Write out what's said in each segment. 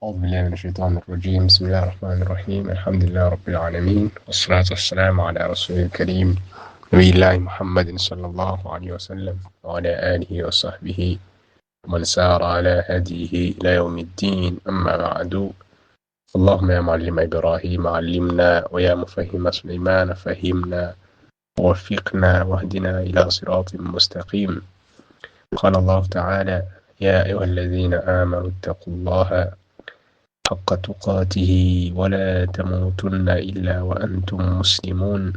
أعوذ بالله من الشيطان الرجيم. بسم الله الرحمن الرحيم. الحمد لله رب العالمين، والصلاة والسلام على رسول الكريم نبي الله محمد صلى الله عليه وسلم وعلى آله وصحبه ومن سار على هديه إلى يوم الدين. أما بعد، اللهم يا معلم إبراهيم علمنا، ويا مفهم سليمان فهمنا، ووفقنا واهدنا إلى صراط مستقيم. قال الله تعالى: يا أيها الذين آمنوا اتقوا الله حق تقاته ولا تموتن إلا وأنتم مسلمون.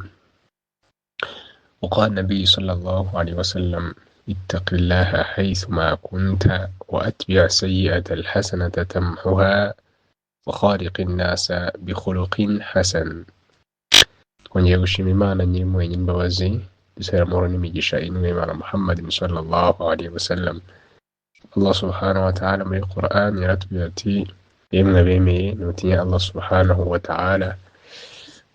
وقال النبي صلى الله عليه وسلم: اتق الله حيثما كنت، وأتبع السيئة الحسنة تمحها، وخالق الناس بخلق حسن. Twongeye gushima Imana Nyir'impuhwe n'imbabazi, dusabira amahoro n'imigisha intumwa y'Imana Muhammadin sallallahu alaihi wasallam. Allah subhanahu wa ta'ala muri Quran yaratubwira ati: "Yemwe abemeye, nimutinye Allah subhanahu wa ta'ala,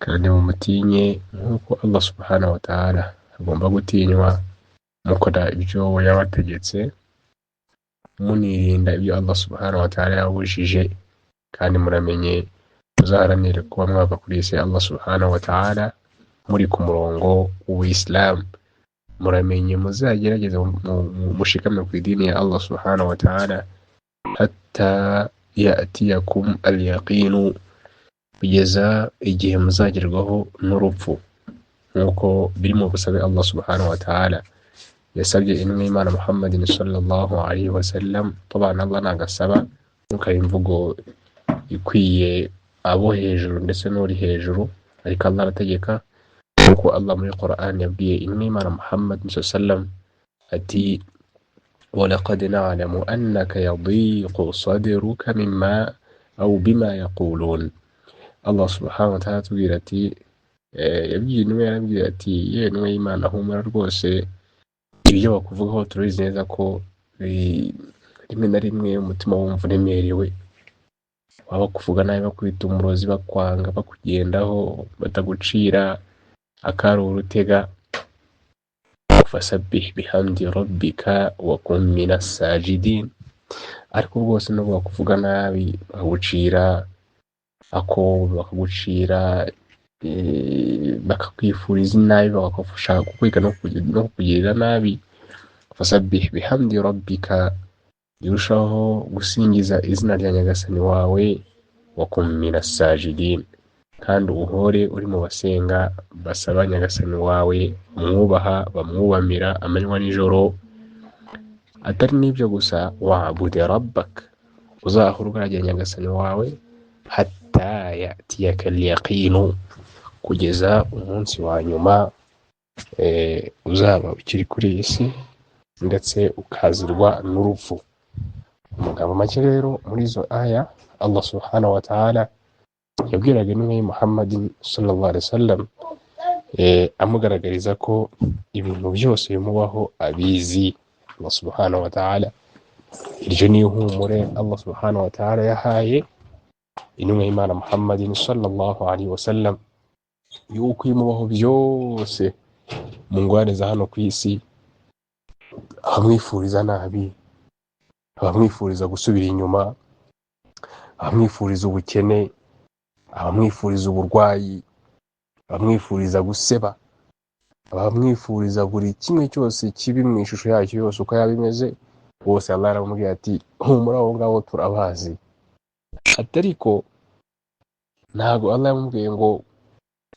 kandi mumutinye nk'uko Allah subhanahu wa ta'ala agomba gutinywa, mukora ibyo yabategetse, munirinda ibyo Allah subhanahu wa ta'ala yabujije, kandi muramenye muzaharanire kuba mwava kuri iyi si ya Allah subhanahu wa ta'ala muri ku murongo w'Ubuyisilamu. Muramenye muzagerageze mushikame ku idini ya Allah subhanahu wa ta'ala, hatta ya'tiyakum al-yaqinu, kugeza igihe muzagerwaho n'urupfu," nk'uko biri mu busabe Allah subhanahu wa ta'ala yasabye intumwa y'Imana Muhammadin sallallahu alaihi wasallam. Tabana Allah ntagasaba, ntukari imvugo ikwiye abo hejuru ndetse n'uri hejuru, ariko Allah arategeka, nk'uko Allah muri Quran yabwiye intumwa y'Imana Muhammad sallallahu alaihi wasallam ati: "ولقد نعلم أنك يضيق صدرك مما أو بما يقولون". Allah subhanahu wa ta'ala atubwira ati, yabwiye intumwa, yarabwira ati: "Yewe ntumwa y'Imana, humura rwose, ibyo bakuvugaho turabizi neza ko rimwe na rimwe umutima wumva uremerewe, waba bakuvuga nabi, bakwita umurozi, bakwanga, bakugendaho, batagucira akari urutega. Fasabbih bihamdi rabbika wa kun minas sajidin. Ariko rwose nubwo bakuvuga nabi, bakagucira ako, bakagucira, bakakwifuriza inabi, bakagufasha kukwiga no kukugirira nabi, fasabbih bihamdi rabbika, irushaho gusingiza izina rya Nyagasani wawe, wa kun minas sajidin, kandi uhore uri mu basenga basaba Nyagasani wawe, bamwubaha, bamwubamira amanywa n'ijoro. Atari n'ibyo gusa, wa'bud rabbak, uzahora ugaragiye Nyagasani wawe, hatta ya'tiyaka al-yaqinu, kugeza umunsi wa nyuma uzaba ukiri kuri iyi si ndetse ukazirwa n'urupfu." Mu magambo make rero, muri izo aya Allah subhanahu wa ta'ala yabwiraga intumwa ye Muhammadin sallallahu alaihi wasallam, amugaragariza ko ibintu byose bimubaho abizi Allah subhanahu wa ta'ala. Iryo ni ihumure Allah subhanahu wa ta'ala yahaye intumwa y'Imana Muhammadin sallallahu alaihi wasallam, yuko ibimubaho byose mu ngorane za hano ku isi, abamwifuriza nabi, abamwifuriza gusubira inyuma, abamwifuriza ubukene, abamwifuriza uburwayi, abamwifuriza guseba, abamwifuriza buri kimwe cyose kibi mu ishusho yacyo yose uko yaba imeze, bose Allah aramubwira ati: "Humura, abo ngabo turabazi." Ati ariko ntabwo Allah yamubwiye ngo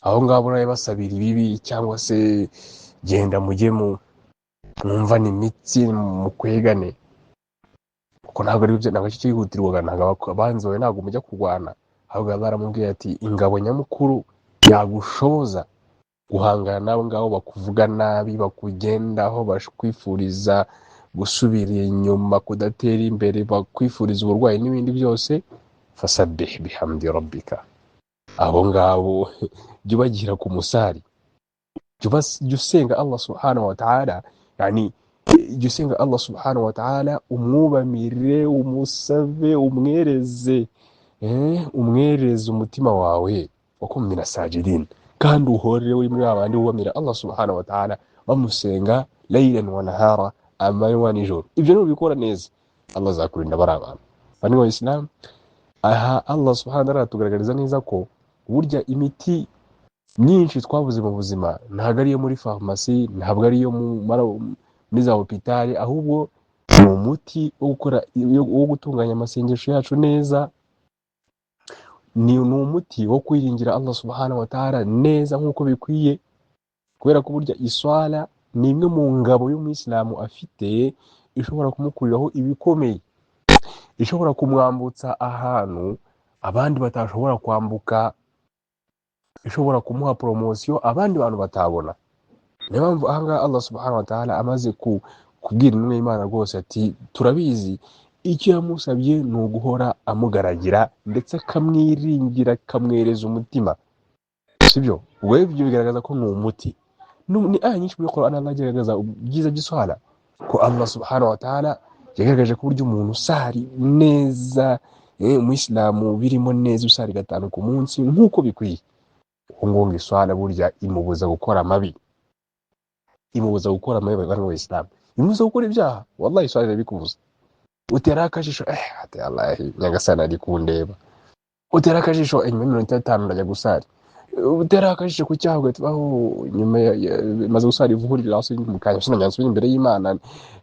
aho ngabo urabasabira ibibi, cyangwa se genda mujye mu mwumvane imitsi mukwegane, kuko ntabwo ari byo, ntabwo aricyo cyihutirwaga, ntabwo abanzi bawe, ntabwo mujya kurwana. Ahubwo Allah aramubwira ati: "Ingabo nyamukuru yagushoboza guhangana n'abo ngabo bakuvuga nabi, bakugendaho, bakwifuriza gusubira inyuma, kudatera imbere, bakwifuriza uburwayi n'ibindi byose, fasabbih bihamdi rabbika, abo ngabo jya ubagira ku musari, jya usenga Allah subhanahu wa ta'ala, yani jya usenga Allah subhanahu wa ta'ala, umwubamire, umusabe, umwereze, umwereze umutima wawe, wa kun mina sajidin, kandi uhore uri muri babandi bubamira Allah subhanahu wa ta'ala, bamusenga laylan wa nahara, amanywa nijoro. Ibyo nubikora neza, Allah azakurinda bari abantu." Bani wa Islam. Aha Allah subhanahu wa ta'ala aratugaragariza neza ko burya imiti myinshi twabuze mu buzima ntabwo ari iyo muri farumasi, ntabwo ari iyo muri za hopitali, ahubwo ni umuti wo gukora, wo gutunganya amasengesho yacu neza, ni umuti wo kwiringira Allah subhanahu wa ta'ala neza nk'uko bikwiye, kubera ko burya iswala ni imwe mu ngabo y'umuyisilamu afite ishobora kumukuriraho ibikomeye, ishobora kumwambutsa ahantu abandi batashobora kwambuka, ishobora kumuha poromosiyo abandi bantu batabona. Niyo mpamvu ahangaha Allah subhanahu wa ta'ala amaze kubwira intumwa y'Imana rwose ati turabizi, icyo yamusabye ni uguhora amugaragira ndetse akamwiringira, akamwereza umutima, sibyo? Ubwo rero ibyo bigaragaza ko ni umuti. Ni aya nyinshi muri Qur'an Allah agaragaza ibyiza by'iswala, ko Allah subhanahu wa ta'ala yagaragaje ko uburyo umuntu usari neza, umuyisilamu birimo neza usari gatanu ku munsi nk'uko bikwiye, uwo nguwo ngo iswala burya imubuza gukora amabi, imubuza gukora amabi bari mu Isilamu, imubuza gukora ibyaha. Wallahi iswala irabikubuza. Utera akajisho, ati wallahi Nyagasani ari kundeba, utera akajisho, nyuma y'iminota 5 ndajya gusari, utera akajisho ku cyaha ugahita ubaho nyuma maze gusari ivuhuri rasi mu kanya sinongera nsubira imbere y'Imana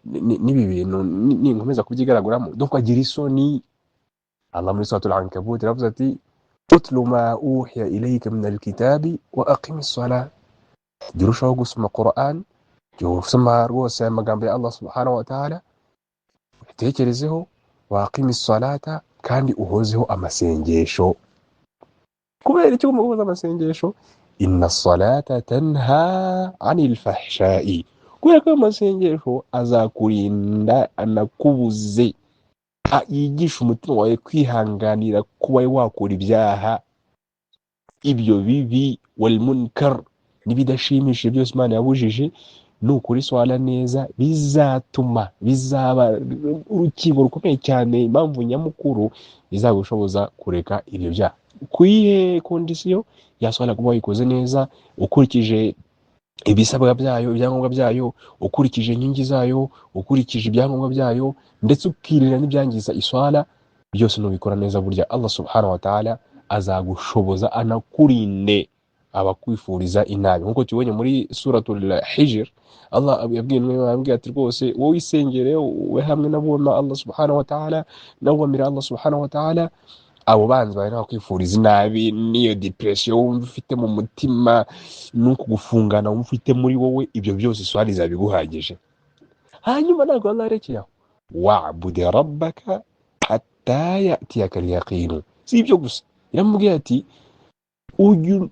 n'ibi bintu ninkomeza kubyigaraguramo. Donc agira isoni. Allah muri suratul Ankabut yaravuze ati utlu ma uhiya ilayka min alkitabi wa aqimi ssalah, jya urushaho gusoma Quran, jya usoma rwose aya magambo ya Allah subhanahu wa ta'ala, ubitekerezeho, wa aqimi ssalata, kandi uhozeho amasengesho. Kubera icyo ugomba guhoza amasengesho? Inna salata tanha anil fahshai, kubera ko ayo masengesho azakurinda anakubuze, yigisha umutima wawe kwihanganira kuba wakora ibyaha, ibyo bibi, wal munkar, n'ibidashimishije byose Imana yabujije. Nukora iswala neza bizatuma bizaba urukingo rukomeye cyane, impamvu nyamukuru izagushoboza kureka ibyo byaha. Kuyihe condition ya swala? Kuba wayikoze neza ukurikije ibisabwa byayo, ibyangombwa byayo, ukurikije inkingi zayo, ukurikije ibyangombwa byayo, ndetse ukirinda n'ibyangiza iswala byose. Nubikora neza burya Allah subhanahu wa ta'ala azagushoboza anakurinde abakwifuriza inabi, nkuko tubonye muri suratul Hijr. Allah yabwiye intumwa, yabwiye ati rwose wowe isengere, we hamwe n'abuma Allah subhanahu wa ta'ala, n'abubamira Allah subhanahu wa ta'ala, abo banzi bawe n'abakwifuriza inabi, n'iyo depression wumva ufite mu mutima, n'uku gufungana wumva ufite muri wowe, ibyo byose iswali izabiguhagije. Hanyuma ntabwo Allah yarekeye aho, wa'budi rabbaka hatta ya'tiyaka al-yaqinu. Si ibyo gusa, iramubwira ati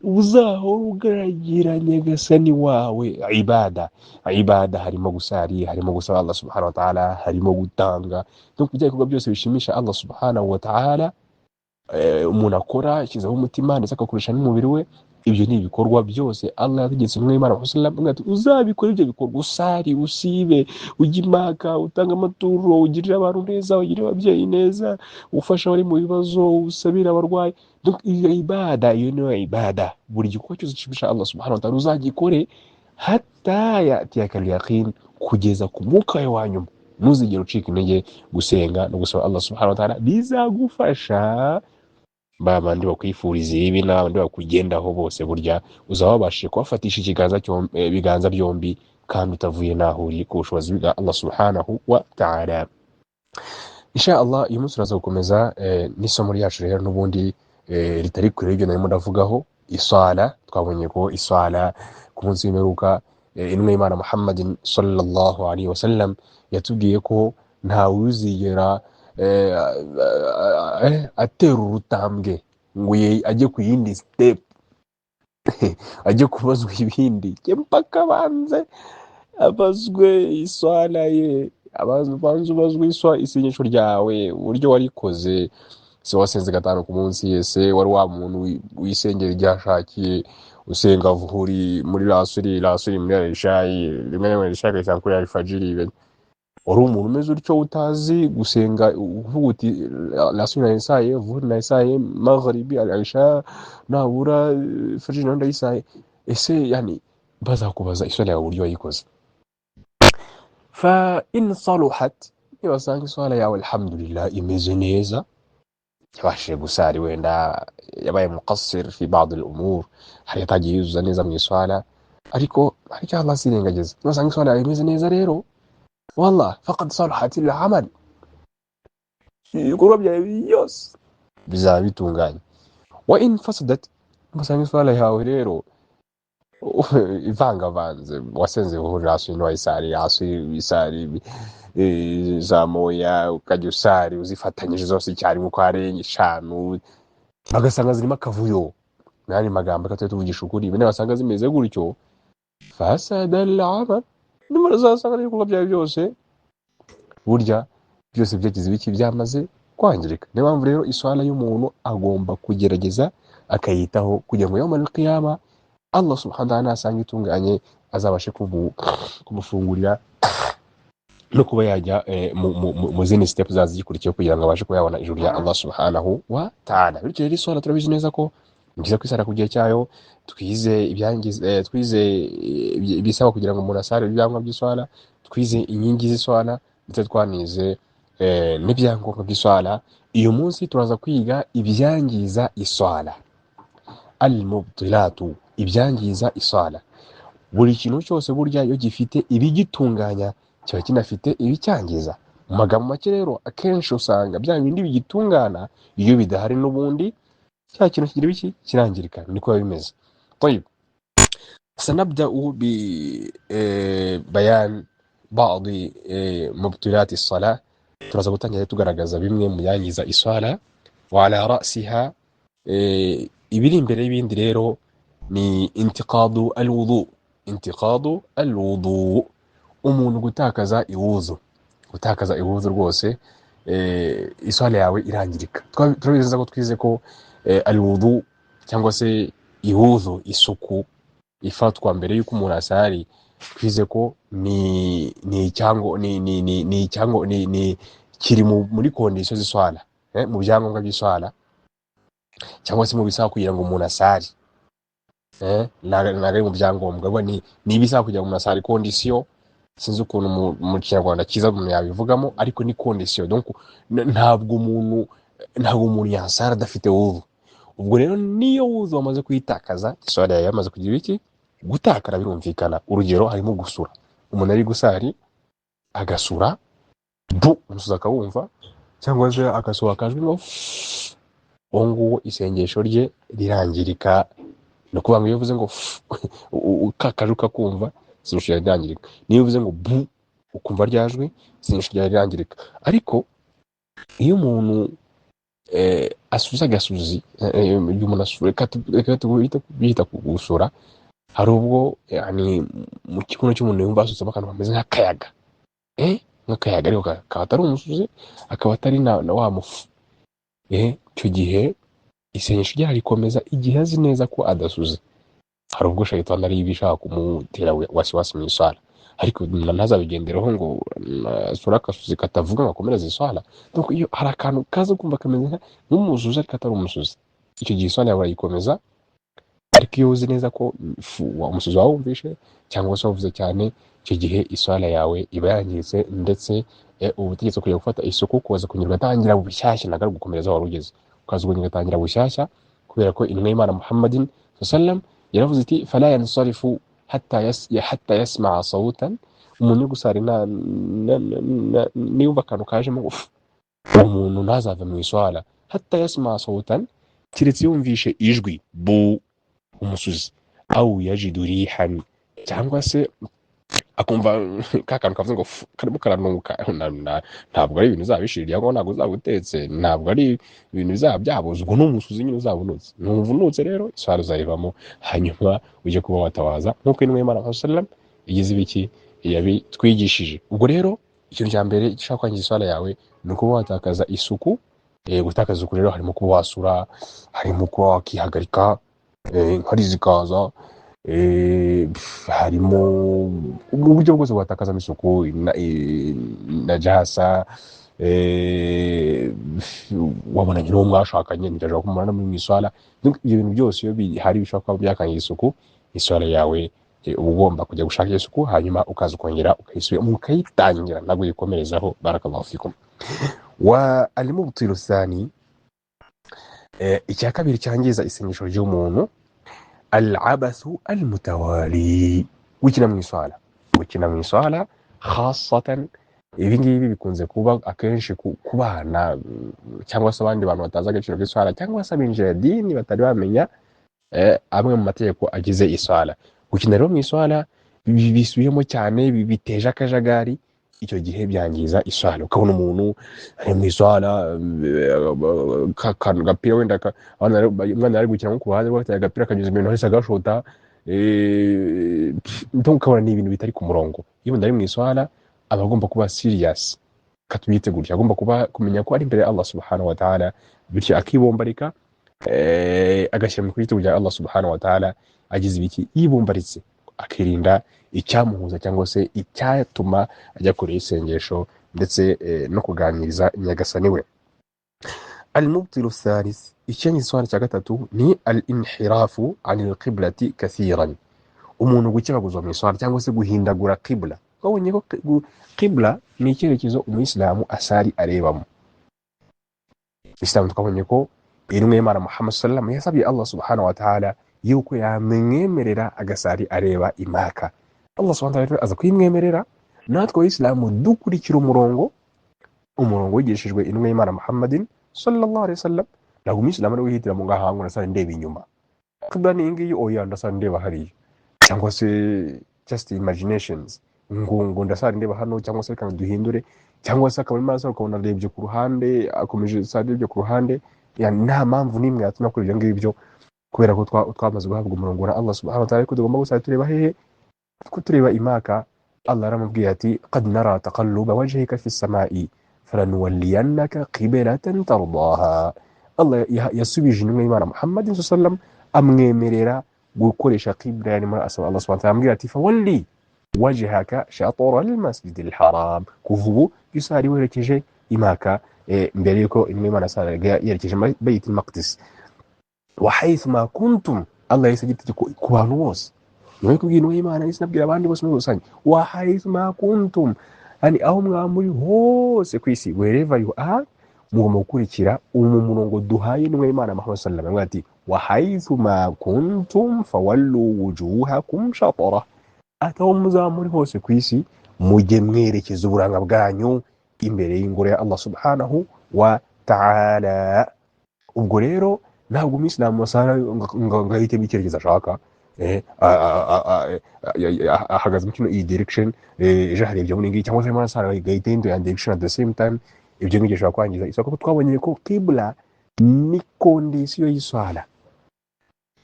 uzahora ugaragira Nyagasani wawe ibada. Ibada harimo gusari, harimo gusaba Allah subhanahu wa ta'ala, harimo gutanga, no bya bikorwa byose bishimisha Allah subhanahu wa ta'ala, umuntu akora ashyizeho umutima ndetse agakoresha n'umubiri we. Ibyo ni ibikorwa byose Allah yategetse intumwa y'Imana Muhammad ati uzabikora ibyo bikorwa, usari, usibe, ujye impaka, utange amaturo, ugirire abantu neza, ugirire ababyeyi neza, ufasha abari mu bibazo, usabire abarwayi. Donc iyo ibada, iyo niyo ibada. Buri gikorwa cyose gishimisha Allah subhanahu wa ta'ala uzagikore hatta yatiyaka al-yaqin, kugeza ku mwuka wawe wa nyuma. Ntuzigere ucika intege gusenga no gusaba Allah subhanahu wa ta'ala, bizagufasha. Ba bandi bakwifuriza ibibi n'abandi bakugendaho bose, burya uzaba wabashije kubafatisha ikiganza ibiganza byombi kandi utavuye n'aho uri, ku bushobozi bwa Allah subhanahu wa ta'ala. Insha Allah uyu munsi turaza gukomeza n'isomo ryacu rero n'ubundi ritari kure y'ibyo narimo ndavugaho. Iswala, twabonye ko iswala ku munsi w'imperuka, intumwa y'Imana Muhammadin sallallahu alaihi wasallam yatubwiye ko ntawe uzigera atera urutambwe ngo ajye ku yindi step, ajye kubazwa ibindi, mpaka abanze abazwe iswala ye, abanze ubazwe isengesho ryawe, uburyo warikoze. Se wasenze gatanu ku munsi? Ese wari wa muntu wisengera igihe ashakiye, usenga vuhuri muri lasuri, lasuri muri alishayi, rimwe na rimwe alishayi akayisanga kuri alfajiri? Wari umuntu umeze utyo, utazi gusenga, uvuga uti lasuri nayisaye, vuhuri nayisaye, magharibi, alisha nabura fajiri nayo ndayisaye? Ese yani bazakubaza iswala yawe uburyo wayikoze. Fa in saluhat, nibasanga iswala yawe alhamdulillah imeze neza. Yabashije gusari, wenda yabaye muqassir fi ba'd al-umur, hari atagiye yuzuza neza mu iswala, ariko hari icyo Allah azirengagiza. Nusanga iswala yawe imeze neza rero, wallah faqad salahat al-amal, ibikorwa byawe byose bizaba bitunganye. Wa in fasadat, nusanga iswala yawe rero ivangavanze, wasenze buhuri, asiri ntiwayisari, asiri isari za moya, ukajya usari uzifatanyije zose icyarimwe uko ari eshanu, bagasanga zirimo akavuyo. N'andi magambo, reka tujye tuvugisha ukuri, bene basanga zimeze gutyo, fasada al-amal, nimara uzasanga n'ibikorwa byawe byose burya byose byagize ibiki, byamaze kwangirika. Niyo mpamvu rero iswala y'umuntu agomba kugerageza akayitaho kugira ngo yawmal qiyama Allah subhanahu wa ta'ala nasanga itunganye azabashe kumufungurira no kuba yajya mu zindi step zazigikurikiyeho kugira ngo abashe kuba yabona ijuru rya Allah subhanahu wa ta'ala. Bityo rero iswala turabizi neza ko ni byiza kwisara ku gihe cyayo. Twize ibyangiza, twize ibisaba kugira ngo umuntu asare, ibyangombwa by'iswala, twize inkingi z'iswala, ndetse twanize n'ibyangombwa by'iswala. Uyu munsi turaza kwiga ibyangiza iswala, al-mubtilatu, ibyangiza iswala. Buri kintu cyose burya iyo gifite ibigitunganya kiba kinafite ibicyangiza. Mu magambo make rero, akenshi usanga bya bindi bigitungana iyo bidahari, n'ubundi cya kintu kigira ibiki, kirangirika. Niko biba bimeze. طيب، سنبدأ ببيان بعض مبطلات الصلاة. Turaza gutangira tugaragaza bimwe mu byangiza iswala. وعلى رأسها, ibiri imbere y'ibindi rero ni انتقاض الوضوء. انتقاض الوضوء, umuntu gutakaza iwuzu. Gutakaza iwuzu rwose, iswala yawe irangirika. Turabizi neza ko twize ko الوضوء cyangwa se iwuzu, isuku ifatwa mbere y'uko umuntu asari, twize ko ni icyango ni icyango ni kiri muri condition z'iswala, mu byangombwa by'iswala cyangwa se mu bisaba kugira ngo umuntu asari. Ntabwo ari mu byangombwa, ahubwo ni ibisaba kugira ngo umuntu asari, condition. Sinzi ukuntu mu Kinyarwanda cyiza umuntu yabivugamo, ariko ni condition. Donc ntabwo umuntu yasara adafite wuzu. Ubwo rero niyo wuzu wamaze kuyitakaza, iswala yawe yamaze kugira iki, gutakara, birumvikana. Urugero harimo gusura. Umuntu ari gusari agasura bu, umusuzi akawumva, cyangwa se agasohora akajwi ngo uwo nguwo isengesho rye rirangirika. Ni ukuvuga ngo iyo uvuze ngo ka kajwi ukakumva, isengesho ryawe rirangirika. Niyo uvuze ngo bu, ukumva rya jwi, isengesho ryawe rirangirika. Ariko iyo umuntu asuza agasuzi, iyo umuntu asura, reka tubite gusura, hari ubwo yani mu kibuno cy'umuntu yumva hasutsemo akantu kameze nk'akayaga, nk'akayaga, ariko kakaba atari umusuzi, akaba atari na wa mufu. Icyo gihe isengesho rye arikomeza igihe azi neza ko adasuze. Hari ubwo shayitani ari iba ishaka kumutera wasiwasi mu iswala, ariko ntazabigendereho ngo asure akasuzi katavuga ngo akomereze iswala. Donc iyo hari akantu kaza kumva kameze nk'umusuzi ariko atari umusuzi, icyo gihe iswala yawe urayikomeza. Ariko iyo uzi neza ko umusuzi wawumvishe cyangwa se wavuze cyane, icyo gihe iswala yawe iba yangiritse, ndetse uba utegetswe kujya gufata isuku, kuza kongera ugatangira bushyashya. Ntabwo ari ugukomereza aho wari ugeze, ukaza ukongera ugatangira bushyashya, kubera ko intumwa y'Imana Muhammadin sallam yaravuze iti: فلا ينصرف حتى يسمع صوتا. Umuntu uri gusara niyumva akantu kajemo, ufu, uwo muntu ntazave mu iswala حتى يسمع صوتا, keretse yumvishe ijwi bu, umusuzi, أو يجد ريحا, cyangwa se akumva ka kantu kavuze ngo fu, karimo karanuka. Ntabwo ari ibintu uzabishirira ngo ntabwo uzaba utetse, ntabwo ari ibintu bizaba byabuze. Ubwo ni umusuzi nyine uzaba unutse. Numva unutse rero, iswara uzayivamo, hanyuma ujye kuba watawaza nk'uko intumwa y'Imana sallam igize ibiki, yabitwigishije. Ubwo rero ikintu cya mbere gishobora kwangiza iswara yawe ni ukuba watakaza isuku. Gutakaza isuku rero harimo kuba wasura, harimo kuba wakihagarika, inkari zikaza, harimo mu buryo bwose watakazamo isuku, najasa, wabonanye n'uwo mwashakanye, ntirashobora kumubona muri mu iswala. Donc ibyo bintu byose iyo bihari bishobora kuba byakangiza isuku, iswala yawe, uba ugomba kujya gushaka isuku, hanyuma ukaza ukongera ukayisubira ukayitangira, ntabwo uyikomerezaho. بارك الله فيكم. والمبطل الثاني Icya kabiri cyangiza isengesho ry'umuntu, al-abathu al-mutawali, gukina mu iswala. Gukina mu iswala khasatan, ibi ngibi bikunze kuba akenshi ku bana, cyangwa se abandi bantu batazi agaciro k'iswala, cyangwa se abinjira dini batari bamenya amwe mu mategeko agize iswala. Gukina rero mu iswala bisubiyemo cyane, biteje akajagari, icyo gihe byangiza iswala. Ukabona umuntu ari mu iswala, gapira wenda umwana ari gukina nko ku ruhande rwe, agapira kanyuze imbere hose agashota, donc ukabona ni ibintu bitari ku murongo. Iyo umuntu ari mu iswala aba agomba kuba serious, katubite gutya, agomba kuba kumenya ko ari imbere ya Allah subhanahu wa ta'ala, bityo akibombarika, agashyira mu igitugu rya Allah subhanahu wa ta'ala, agize ibiki yibombaritse, akirinda icyamuhuza cyangwa se icyatuma ajya kure y'isengesho, ndetse no kuganiriza nyagasani we. Al-mubtilu thalith, icyangiza iswala cya gatatu ni al-inhirafu anil qiblati kathiran, umuntu gukebaguzwa mu iswala cyangwa se guhindagura qibla. Wabonye ko qibla ni icyerekezo umuyisilamu asari arebamo. Isilamu twabonye ko intumwa y'Imana Muhammad sallallahu alaihi wasallam yasabye Allah subhanahu wa ta'ala yuko yamwemerera agasari areba imaka. Allah subhanahu wa ta'ala aza kuyimwemerera, natwe abayisilamu dukurikira umurongo wigishijwe intumwa y'Imana Muhammadin sallallahu alaihi wasallam. Ntabwo umuyisilamu ari wihitira mu ngahango ndasara ndeba inyuma, qibla ni iyi ngiyi, oya ndasara ndeba hariya, cyangwa se just imaginations ngo ndasara ndeba hano, cyangwa se reka duhindure, cyangwa se akaba arimo arasara ukabona arebye ku ruhande, akomeje asara arebye ku ruhande. Yani nta mpamvu n'imwe yatuma akora ibyo ngibyo, kubera ko twamaze guhabwa umurongo na Allah subhanahu wa ta'ala, ariko tugomba gusa tureba hehe? Ko tureba imaka. Allah aramubwiye ati qad nara taqalluba wajhika fi samai falanuwalliyannaka qiblatan tardaha. Allah yasubije intumwa y'Imana Muhammad sallallahu alaihi wasallam, amwemerera gukoresha qibla yarimo asaba Allah subhanahu wa ta'ala, amubwira ati fawalli wajhaka shatara al-masjid al-haram, kuva ubu isari werekeje imaka, mbere yuko intumwa y'Imana saraga yerekeje Bayt al-Maqdis. Wa haythuma kuntum, Allah yahise agira itegeko ku bantu bose, nyuma yo kubwira intumwa y'Imana yahise anabwira abandi bose muri rusange, wa haythuma kuntum, yani aho mwaba muri hose ku isi, wherever you are, mugomba gukurikira umu murongo duhaye intumwa y'Imana Muhammad sallallahu alaihi wasallam, ati wa haythuma kuntum fawallu wujuhakum shatara, ati aho muzaba muri hose ku isi mujye mwerekeza uburanga bwanyu imbere y'ingoro ya Allah subhanahu wa ta'ala. Ubwo rero ntabwo umuyisilamu asara ngo ahitemo icyerekezo ashaka, ahagaze mu kino iyi direction, ejo harebye muri ngiyi, cyangwa se arimo arasara agahita ahindura direction at the same time. Ibyo ngibyo bishobora kwangiza iswala, kuko twabonye ko qibla ni condition y'iswala,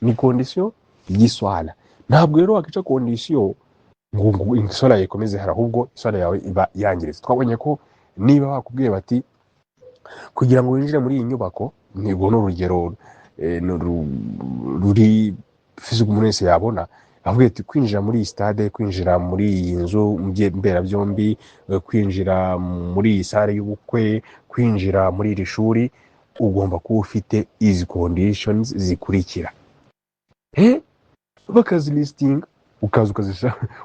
ni condition y'iswala. Ntabwo rero wakica condition ngo iswala yawe ikomeze hari, ahubwo iswala yawe iba yangiritse. Twabonye ko niba bakubwiye bati kugira ngo winjire muri iyi nyubako, nibwo ni urugero, ni ruri physique umuntu wese yabona, avuga ati kwinjira muri iyi stade, kwinjira muri iyi nzu mberabyombi, kwinjira muri iyi sale y'ubukwe, kwinjira muri iri shuri, ugomba kuba ufite izi conditions zikurikira, bakazilistinga, ukaza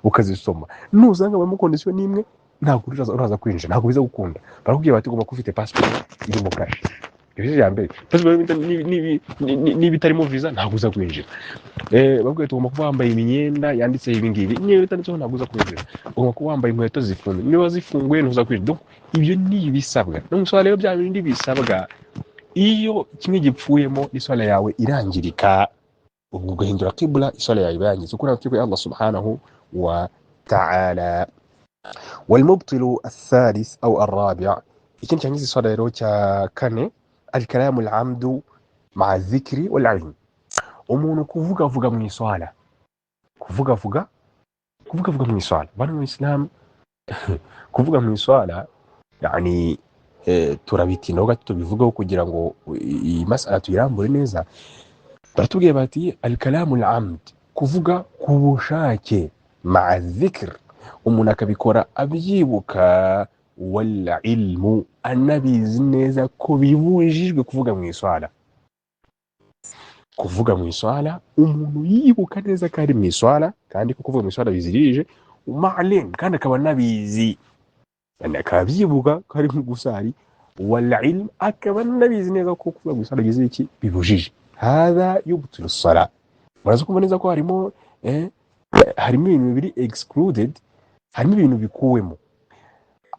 ukazisoma, nusanga barimo condition n'imwe ntabwo uraza kwinjira, ntabwo biza gukunda. Barakubwira bati ugomba kuba ufite passport irimo kashe. Ibyo ya mbere, passport niba itarimo visa ntabwo uza kwinjira. Bakubwira ati ugomba kuba wambaye imyenda yanditseho ibi ngibi, niba bitanditseho ntabwo uza kwinjira. Ugomba kuba wambaye inkweto zifunze, niba zifunguye ntuza kwinjira. Donc ibyo ni ibisabwa. No mu rero bya bindi bisabwa, iyo kimwe gipfuyemo iswala yawe irangirika, ubwo ugahindura qibla, iswala yawe iba yangiritse, kuko ntabwo Allah subhanahu wa ta'ala. والمبطل الثالث أو الرابع، ikindi cyangiza iswala rero cya kane، الكلام العمد مع الذكر والعلم، umuntu kuvugavuga mu iswala, kuvugavuga mu iswala. Bano mu Islam kuvuga mu iswala, yani turabitindaho gato tubivugaho kugira ngo iyi masala tuyirambure neza. Baratubwiye bati الكلام العمد، kuvuga ku bushake، مع الذكر، umuntu akabikora abyibuka، والعلم، anabizi neza ko bibujijwe kuvuga mu iswala. Kuvuga mu iswala umuntu yibuka neza ko ari mu iswala, kandi ko kuvuga mu iswala bizirije، ma'alim, kandi akaba anabizi, yani akaba abyibuka ko ari mu gusari, Wal ilm, akaba anabizi neza ko kuvuga mu isala bigize iki, bibujije. Hadha yubtilu sala. Muraza kumva neza ko harimo harimo ibintu biri excluded, harimo ibintu bikuwemo.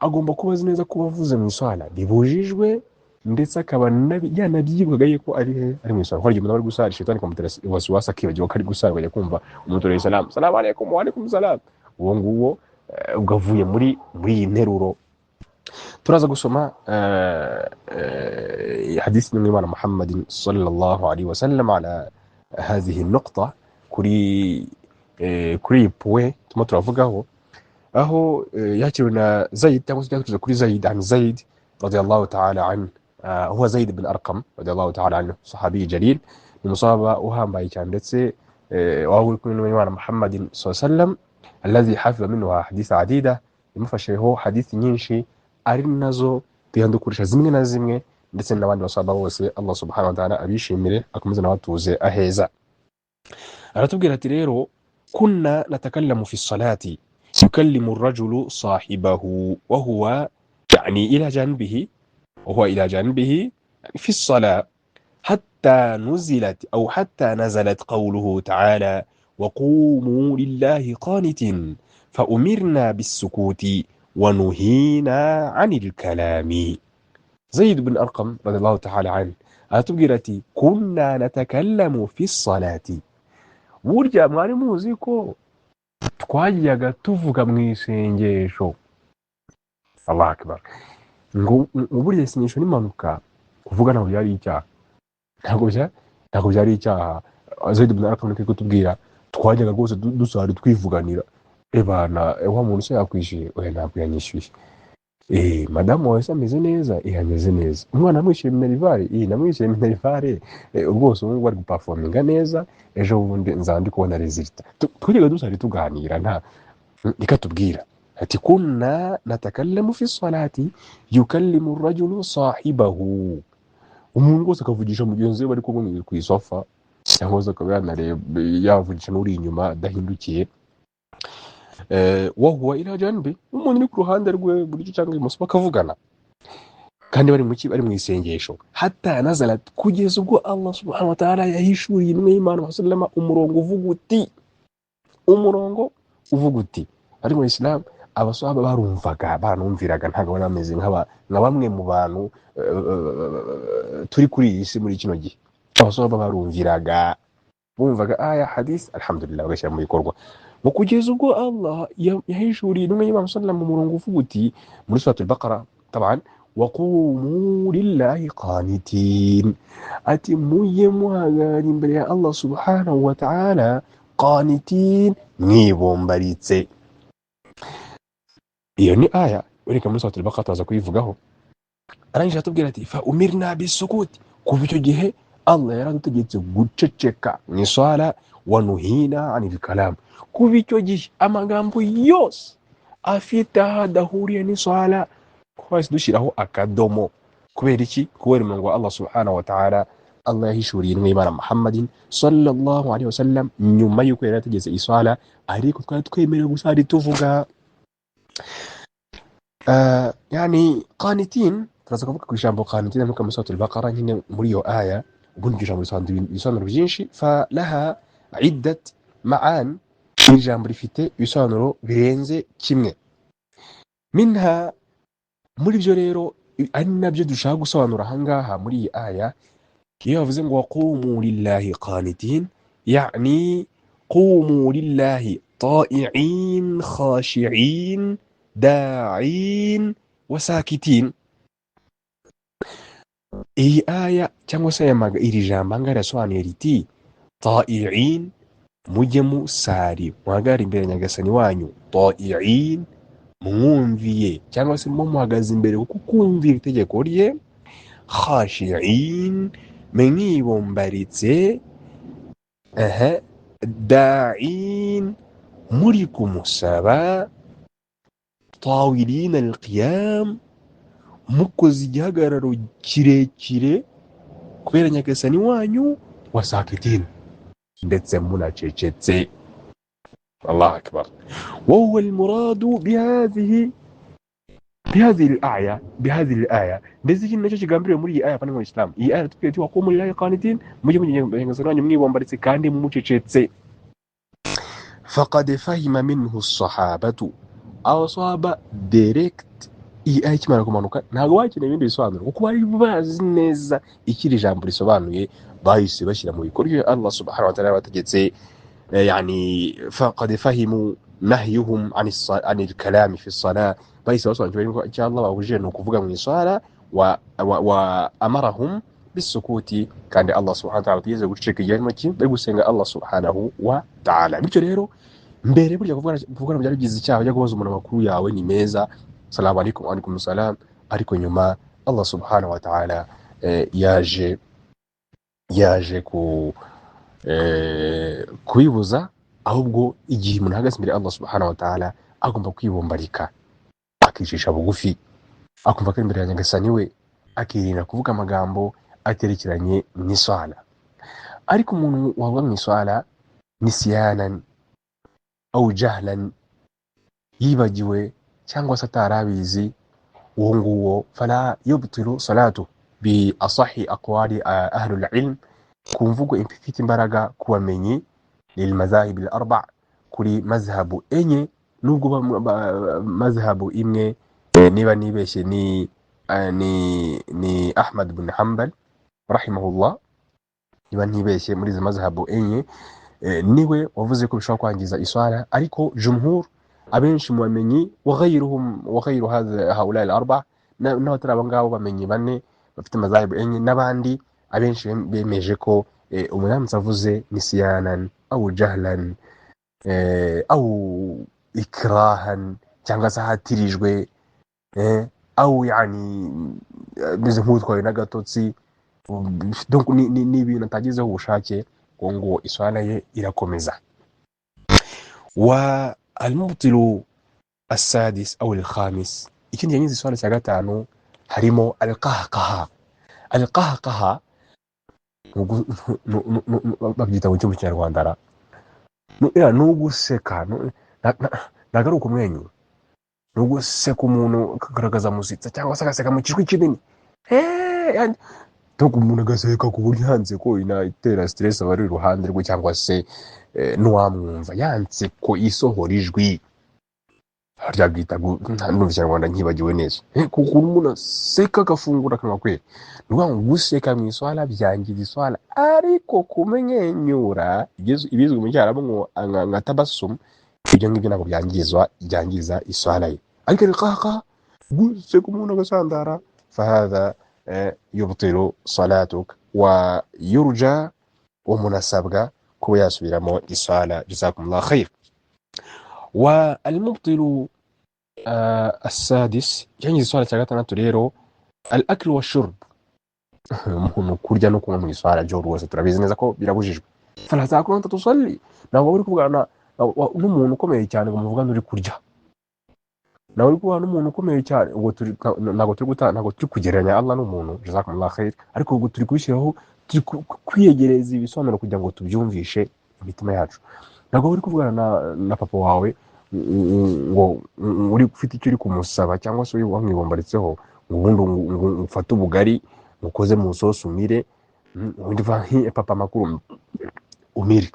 Agomba kuba azi neza ko avuze mu isala bibujijwe, ndetse akaba yanabyibukaga yuko ari he, ari mu isala. Kuko hari igihe umuntu aba ari gusara, shitani ikamutera wasiwasi, akibagirwa ko ari gusara, akajya kumva umuntu alayhi salam, salamu alaykum, wa alaykum salam. Uwo nguwo ubwo avuye muri iyi nteruro. Turaza gusoma hadisi y'Imana Muhammadin sallallahu alaihi wasallam ala hadhihi nukta, kuri iyi puwe turimo turavugaho, aho yakiriwe na Zaid, cyangwa se byaturutse kuri Zaid, an Zaid radiyallahu ta'ala an, huwa Zaid bin Arqam radiyallahu ta'ala anhu, sahabi jalil, ni umusahaba uhambaye cyane, ndetse waba uri kumwe n'Imana Muhammadin sallallahu alaihi wasallam, alladhi hafiza minhu hadith adida, yamufasheho hadithi nyinshi, ari nazo tuyandukurisha zimwe na zimwe, ndetse n'abandi basahaba bose, Allah subhanahu wa ta'ala abishimire, akomeze nabatuze aheza. Aratubwira ati rero kunna natakallamu fi salati yukallimu ar-rajulu sahibahu wa huwa yani ila janbihi, wa huwa ila janbihi fi as-salah, hatta nuzilat aw hatta nazalat qawluhu ta'ala wa qumu lillahi qanitin fa umirna bis-sukuti wa nuhina 'anil kalami. Zaid bin Arqam radiyallahu ta'ala anhu aratubwira ati kunna natakallamu fi salati, burya mwari muzi ko twajyaga tuvuga mu isengesho. Allahu akbar. Ngo burya isengesho n'impanuka kuvuga ntabwo byari icyaha, ntabwo byari icyaha. Zaid bin Arqam ari kutubwira twajyaga rwose dusari twivuganira, ebana wa muntu se yakwishyuye? Oya ntabwo yanyishyuye. Madamu wawe se ameze neza? Ameze neza. Umwana namwishyuye minerivare? Namwishyuye minerivare. Rwose ubu ngubu ari guperforminga neza, ejo bundi nzaba ndi kubona resultat. Twajyaga dusari tuganira, nta reka tubwira ati kunna natakallamu fi salati yukallimu ar-rajulu sahibahu, umuntu rwose akavugisha mugenzi we bari kumwe ku isofa, cyangwa se akaba yanareba yavugisha n'uri inyuma adahindukiye. Wa huwa ila janbi, umuntu uri ku ruhande rwe buryo cyangwa ibumoso bakavugana, kandi bari mu ki, bari mu isengesho. Hatta nazalat, kugeza ubwo Allah subhanahu wa ta'ala yahishuriye intumwa y'Imana sallama umurongo uvuga uti, umurongo uvuga uti, ari mu Islam abasahaba barumvaga, baranumviraga, ntabwo bari bameze nka bamwe mu bantu turi kuri iyi si muri kino gihe. Abasahaba barumviraga, bumvaga aya hadith, alhamdulillah, bagashyira mu bikorwa. Ngo kugeza ubwo Allah yahishuriye intumwa y'Imana sallallahu mu murongo uvuga uti muri suratul Baqara taban, waqumu lillahi qanitin, ati mujye muhagarara imbere ya Allah subhanahu wa ta'ala qanitin, mwibombaritse. Iyo ni aya ureka muri suratul Baqara tuza kuyivugaho. Arangije atubwira ati fa umirna bisukut, kuva icyo gihe Allah yaradutegetse guceceka mu iswala, wa nuhina anil kalam, kuva icyo gihe amagambo yose afite aho adahuriye n'iswala twahise dushyiraho akadomo. Kubera iki? Kubera umurongo wa Allah subhanahu wa ta'ala Allah yahishuriye intumwa y'Imana Muhammadin sallallahu alaihi wasallam nyuma y'uko yari yategetse iswala, ariko twari twemerewe gusali tuvuga. Yani qanitin, turaza kuvuga ku ijambo qanitin muri suratul Baqara nyine muri iyo aya. Ubundi iryo jambo risobanura ibisobanuro byinshi, fa laha iddat ma'an, iri jambo rifite ibisobanuro birenze kimwe. Minha, muri byo rero ari nabyo dushaka gusobanura ahangaha muri iyi aya, iyo bavuze ngo waqumu lillahi qanitin, yani qumu lillahi ta'i'in khashi'in da'in wasakitin. Iyi aya cyangwa se iri jambo ahangaha rirasobanuye riti ta'i'in, mujye musari muhagarare imbere ya nyagasani wanyu, ta'i'in mwumviye cyangwa se mumuhagaze imbere kuko kumvira itegeko rye, khashi'in mwibombaritse, da'in muri kumusaba, tawilina alqiyam mukoze igihagararo kirekire kubera nyagasani wanyu, wasakitin ndetse munacecetse. Allahu akbar. Wa huwa almuradu bihadhihi Bihadhihi aya, bihadhihi aya, ndetse iki nacyo kigambiriwe muri iyi aya. Kandi mu Islam iyi aya tubwiye ati: "Waqumu lillahi qanitin", mujye mugenza wanyu mwibombaritse kandi mucecetse. Faqad fahima minhu sahabatu, abasahaba direct iyi aya ikimara kumanuka ntabwo bakeneye ibindi bisobanuro, kuko bari bazi neza icyo iri jambo risobanuye. Bahise bashyira mu bikorwa ibyo Allah subhanahu wa ta'ala yabategetse. Yani faqad fahimu nahyuhum an al-kalam fi as-salah, bahise basobanukirwa yuko icyo Allah babujije ni ukuvuga mu iswala. Wa amarahum bisukuti, kandi Allah subhanahu wa ta'ala abategetse guceceka igihe barimo bari gusenga Allah subhanahu wa ta'ala. Bityo rero mbere burya kuvugana byari bigize icyaha, ujya kubaza umuntu amakuru yawe ni meza, salamu alaikum, wa alaikum salam. Ariko nyuma Allah subhanahu wa ta'ala yaje kubibuza. Ahubwo igihe umuntu ahagaze imbere ya Allah subhanahu wa ta'ala agomba kwibombarika, akicisha bugufi, akumva ko ari imbere ya Nyagasani we, akirinda kuvuga amagambo aterekeranye n'iswala. Ariko umuntu wavuga mu iswala nisyanan au jahlan, yibagiwe cyangwa se atarabizi, uwo nguwo fala yubtilu salatu bi asahi aqwali ahlul ilm, ku mvugo ifite imbaraga ku bamenyi lil mazahib al arba, kuri mazhabu enye. Nubwo mazhabu imwe, niba nibeshye ni Ahmad bin Hanbal rahimahullah, niba ntibeshye muri izi mazhabu enye, niwe wavuze ko bishobora kwangiza iswala. Ariko jumhur, abenshi mu bamenyi, wa ghayruhum wa ghayru hadha haula al arba, n'abatari abo ngabo bamenyi bane bafite mazahibu enye n'abandi abenshi bemeje ko umuntu aramutse avuze nisyanan au jahlan, au ikrahan, cyangwa se ahatirijwe, au yani ameze nk'utwawe n'agatotsi, donc ni ibintu atagizeho ubushake, ngo iswala ye irakomeza. Wa almubtilu assadis au alkhamis, ikindi yangiza iswala cya gatanu harimo alqahqaha. Alqahqaha babyita mu Kinyarwanda ra ni uguseka, ntabwo ari ukumwenyura, ni uguseka umuntu akagaragaza musitsa cyangwa se agaseka mu kijwi kinini. Donc umuntu agaseka ku buryo yanze ko inatera stress abari iruhande rwe cyangwa se n'uwamwumva, yanze ko isohora ijwi ryabwita. Ndumva Ikinyarwanda nkibagiwe neza. Kuko umuntu aseka agafungura akanwa kwe, ni ukuvuga ngo guseka mu iswala byangiza iswala. Ariko kumwenyura, ibizwi mu Cyarabu ngo nka tabassum, ibyo ngibyo ntabwo byangiza iswala ye. Ariko alqahqaha, guseka umuntu agasandara, fahadha yubtilu salatuk wa yurja, umuntu asabwa kuba yasubiramo iswala. Jazakumullah khair. Wa almubtilu assadis, cyangiza iswala cya gatandatu rero, al aklu wa shurb, umuntu kurya no kunywa mu iswala byo rwose turabizi neza ko birabujijwe. Fala takulu anta tusalli, ntabwo uri kuvugana n'umuntu ukomeye cyane ngo muvugane uri kurya. Nawe uri kubana n'umuntu ukomeye cyane, ubwo turi ntabwo turi guta, ntabwo turi kugereranya Allah n'umuntu, jazakumullah khair. Ariko ubwo turi kubishyiraho, turi kwiyegereza ibisobanuro kugira ngo tubyumvishe imitima yacu. Ntabwo uri kuvugana na papa wawe ngo uri ufite icyo uri kumusaba cyangwa se uri wamwibombaritseho, ngo ubundi ngo ufate ubugari ngo ukoze mu isosi umire, ubundi uva nki papa makuru umire.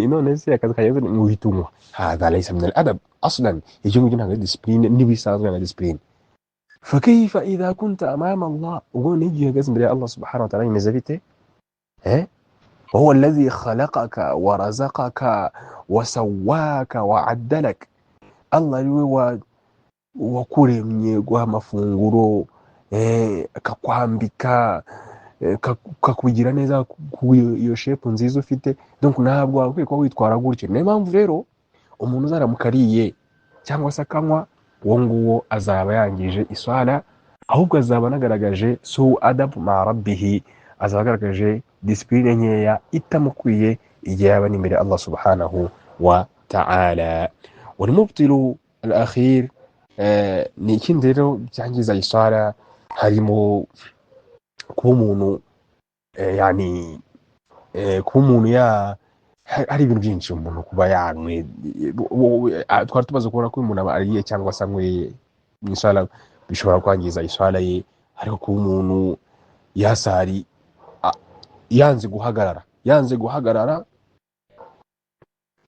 None se akazi kageze ngo uhite unywa? Hadha laysa min al-adab aslan, icyo ngicyo ntabwo ari discipline n'ibisanzwe na discipline. Fakaifa idha kunta amama Allah, ubwo n'igihe uhagaze imbere ya Allah subhanahu wa ta'ala bimeze bite? وهو الذي خلقك ورزقك وسواك وعدلك، Allah ariwe wakuremye, guha amafunguro, akakwambika, akakugira neza ku iyo shape nziza ufite. Donc ntabwo wakwiye kuba witwara gutyo. Niyo mpamvu rero umuntu uzaramuka ariye cyangwa se akanywa, uwo nguwo azaba yangije iswala, ahubwo azaba anagaragaje su adab ma rabbihi, azaba agaragaje discipline nkeya itamukwiye igihe yaba ari imbere ya Allah subhanahu wa ta'ala. Walmubtilu al akhir, ni ikindi rero byangiza iswala, harimo kuba umuntu yani kuba umuntu ya hari ibintu byinshi umuntu kuba yanywe. Twari tumaze kubona ko umuntu aba ariye cyangwa se anyweye. Mu iswala bishobora kwangiza iswala ye. Ariko kuba umuntu yasari yanze guhagarara, yanze guhagarara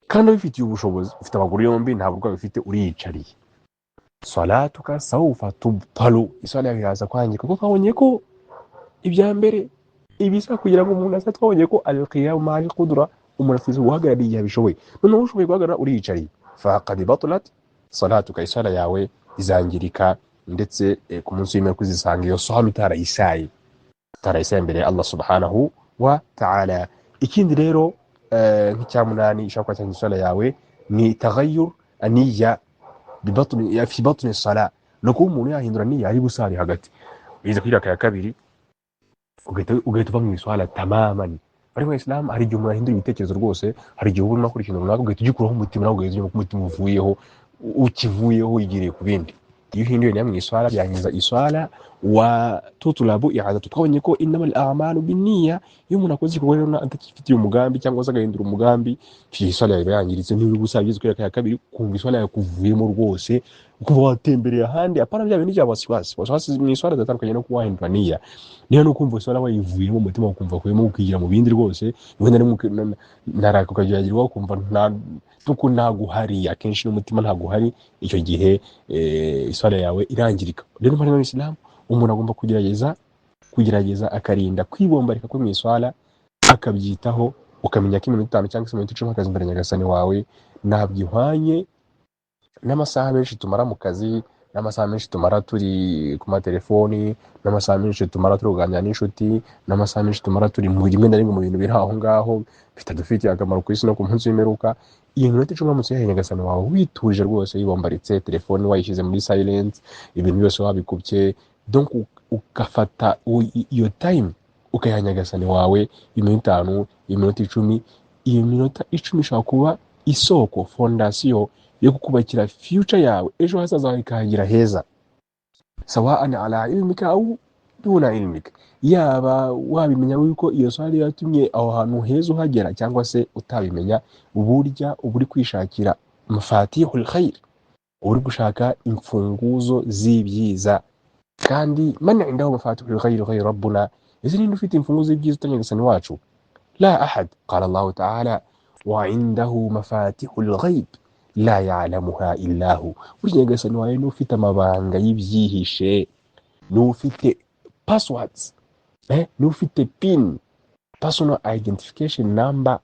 kandi abifitiye ubushobozi, ufite amaguru yombi, nta burwayi ufite, uriyicariye, salatuka sawfa tubtalu, iswala yawe iraza kwangirika. Kuko twabonye ko ibya mbere ibisa kugira ngo umuntu asa, twabonye ko alqiyamu ma'al qudra, umuntu afite guhagarara igihe abishoboye. Noneho ushoboye guhagarara uriyicariye, faqad batalat salatuka, iswala yawe izangirika. Ndetse ku munsi w'imperuka uzisanga iyo swala utarayisaye, utarayisaye imbere ya Allah subhanahu wa ta'ala. Ikindi rero, nk'icya munani ishobora kuba cyangiza iswala yawe ni taghayyur aniya bibatni ya fi batni sala, no kuba umuntu yahindura niya ari gusari hagati, biza kuri raka ya kabiri, ugahita uva mu iswala tamaman. Ariko Islam, hari igihe umuntu ahindura ibitekerezo rwose. Hari igihe uba urimo akora ikintu runaka, ugahita ugikuraho umutima nawe, ugahita ujya umutima uvuyeho, ukivuyeho wigiriye ku bindi. Iyo uhinduye niya mu iswala byangiza iswala, wa tutulabu i'adatu. Twabonye ko innamal a'malu binniya. Iyo umuntu akoze igikorwa rero atakifitiye umugambi cyangwa se agahindura umugambi, icyo gihe iswala yawe iba yangiritse. Niba uri gusaba igeze kuri raka ya kabiri, ukumva iswala yawe kuvuyemo rwose, ukumva watembereye ahandi, apana bya bintu bya wasiwasi. Wasiwasi mu iswala ziratandukanye no kuba wahindura niya. Niyo no kumva iswala wayivuyemo, umutima ukumva kuyemo, ukigira mu bindi rwose, wenda naraka ukagerageza, ukumva nta nuko ntaguhari, akenshi n'umutima ntaguhari. Icyo gihe iswala yawe irangirika. Rero muri Islam umuntu agomba kugerageza akarinda kwibombarika kwe mu iswala, akabyitaho, ukamenya ko iminota 5 cyangwa se iminota 10 uhagaze imbere ya Nyagasani wawe ntabwo ihwanye n'amasaha menshi tumara mu kazi, n'amasaha menshi tumara turi ku matelefoni, n'amasaha menshi tumara turi kuganira n'inshuti, n'amasaha menshi tumara turi mu rimwe na rimwe mu bintu biri aho ngaho bitadufitiye akamaro ku isi no ku munsi w'imperuka. Iyo minota 10 uramutse uyihaye Nyagasani wawe wituje rwose, wibombaritse, telefoni wayishyize muri silence, ibintu byose wabikubye, donc ugafata iyo time ukayiha Nyagasani wawe, iminota 5, iminota 10, iyo minota 10 ishobora kuba isoko, fondasiyo yo kukubakira future yawe, ejo hazaza hawe ikahagira heza. Sawaan ala ilmika au duna ilmika, yaba wabimenya yuko iyo swali yatumye aho hantu heza uhagera cyangwa se utabimenya, burya uba uri kwishakira mafatihul khair, uba uri gushaka imfunguzo z'ibyiza. Kandi man indahu mafatihul khair ghayr rabbuna? Ese ninde ufite imfunguzo z'ibyiza utari Nyagasani wacu? La ahad. Qala Allahu ta'ala: wa indahu mafatihul ghaib la ya'lamuha illa hu. Burya Nyagasani wawe ni ufite amabanga y'ibyihishe, ni ufite passwords, ni ufite PIN, personal identification number,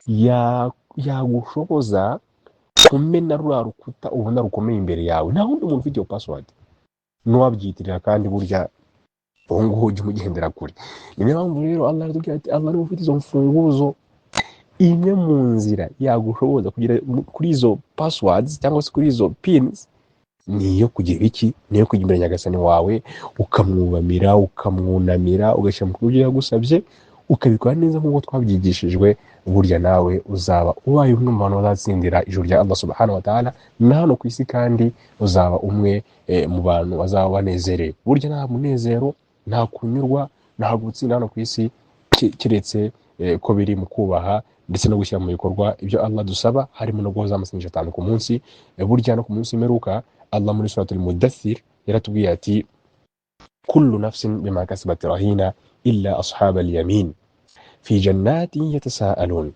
ya yagushoboza kumena ruriya rukuta ubona rukomeye imbere yawe. Nta wundi muntu ufite iyo password, n'uwabyitirira kandi burya uwo nguwo ujya umugendera kure. Ni niyo mpamvu rero Allah aratubwira ati Allah niwe ufite izo mfunguzo. Imwe mu nzira yagushoboza kugera kuri izo passwords cyangwa se kuri izo pins ni iyo kugira iki? Ni iyo kujya imbere ya Nyagasani wawe, ukamwubamira, ukamwunamira, ugashyira mu bikorwa ibyo yagusabye, ukabikora neza nk'uko twabyigishijwe. Burya nawe uzaba ubaye umwe mu bantu bazatsindira ijuru rya Allah subhanahu wa ta'ala na hano ku isi, kandi uzaba umwe mu bantu bazaba banezerewe. Burya nta munezero, nta kunyurwa, nta gutsinda hano ku isi keretse ko biri mu kubaha ndetse no gushyira mu bikorwa ibyo Allah dusaba, harimo no guhoza amasengesho atanu ku munsi. Burya no ku munsi w'imperuka Allah muri suratul Mudathir yaratubwiye ati: kullu nafsin bima kasabat rahina illa ashab al-yamin fi jannatin yatasaalun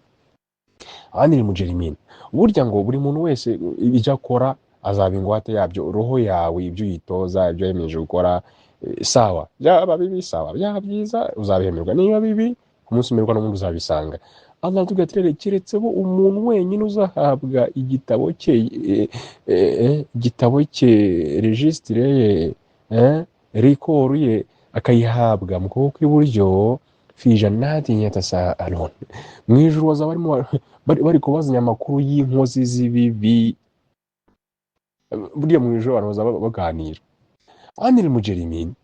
anil mujrimin. Burya ngo buri muntu wese ibyo akora azaba ingwate yabyo. Roho yawe, ibyo uyitoza, ibyo yemeje gukora, sawa byaba bibi, sawa byaba byiza, uzabihemerwa. Niba bibi, ku munsi w'imperuka n'ubundi uzabisanga. Allah aratubwira ati rero keretse bo umuntu wenyine uzahabwa igitabo cye, igitabo cye, regisitire ye, rikoru ye, akayihabwa mu kuboko kw'iburyo, fi jannatin yatasaalun, mu ijuru bazaba barimo bari kubazanya amakuru y'inkozi z'ibibi. Burya mu ijuru abantu bazaba baganira anil mujrimin,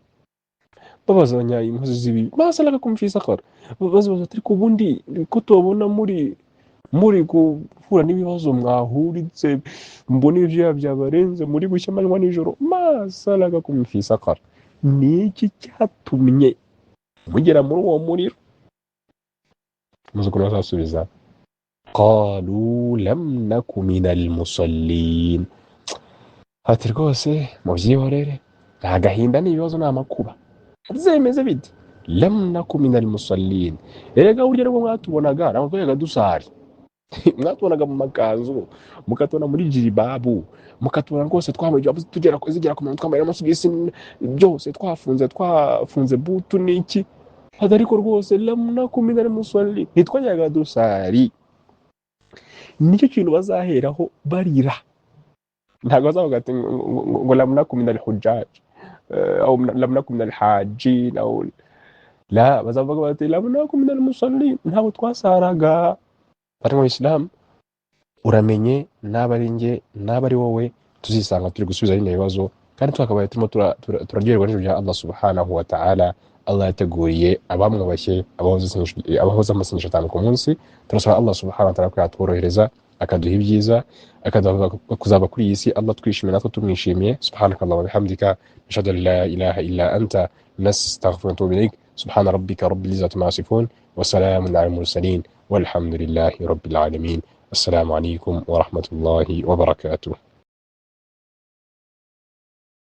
babazanya inkozi z'ibibi: ma salakakum fi saqar. Babaza bati: ariko ubundi ko tubabona muri guhura n'ibibazo, mwahuritse, mbona ibyuya byabarenze, muri gushya amanywa nijoro, ma salakakum fi saqar, ni iki cyatumye mugera muri uwo muriro? Muzi ukuntu bazasubiza? Qalu lam naku minal musallin. Ati rwose mubyihorere, nta gahinda, ni ibibazo, ni amakuba. Zemeze bite? Lam naku minal musallin. Erega burya nubwo mwatubonaga, ntabwo twajyaga dusari. Mwatubonaga mu makanzu, mukatubona muri jiribabu, mukatubona rwose twambaye ijibabu tugera zigera ku muntu, twambaye n'amasogisi byose twafunze, twafunze butu n'iki. Ati ariko rwose lam naku minal musallin, ntitwajyaga dusari. Nicyo kintu bazaheraho barira. Ntabwo bazavuga ati ngo lam naku minal hujjaj, au lam naku minal hajjin, au la, bazavuga bati lam naku minal musallin, ntabwo twasaraga. Bari mu Islam, uramenye naba ari njye naba ari wowe, tuzisanga turi gusubiza bino bibazo, kandi twakabaye turimo turaryoherwa n'ijuru rya Allah subhanahu wa ta'ala. Allah yateguriye abamwubashye, abahoza amasengesho 5 ku munsi. Turasaba Allah subhanahu wa ta'ala ko yatworohereza, akaduha ibyiza, akaduha kuzaba kuri iyi si Allah twishimiye natwe tumwishimiye. Subhanakallah wa bihamdika, nashhadu an la ilaha illa anta, nastaghfiruka wa natubu ilayk. Subhana rabbika rabbil izzati amma yasifun, wa salamun ala mursalin, walhamdulillahi rabbil alamin. Assalamu alaykum wa rahmatullahi wa barakatuh.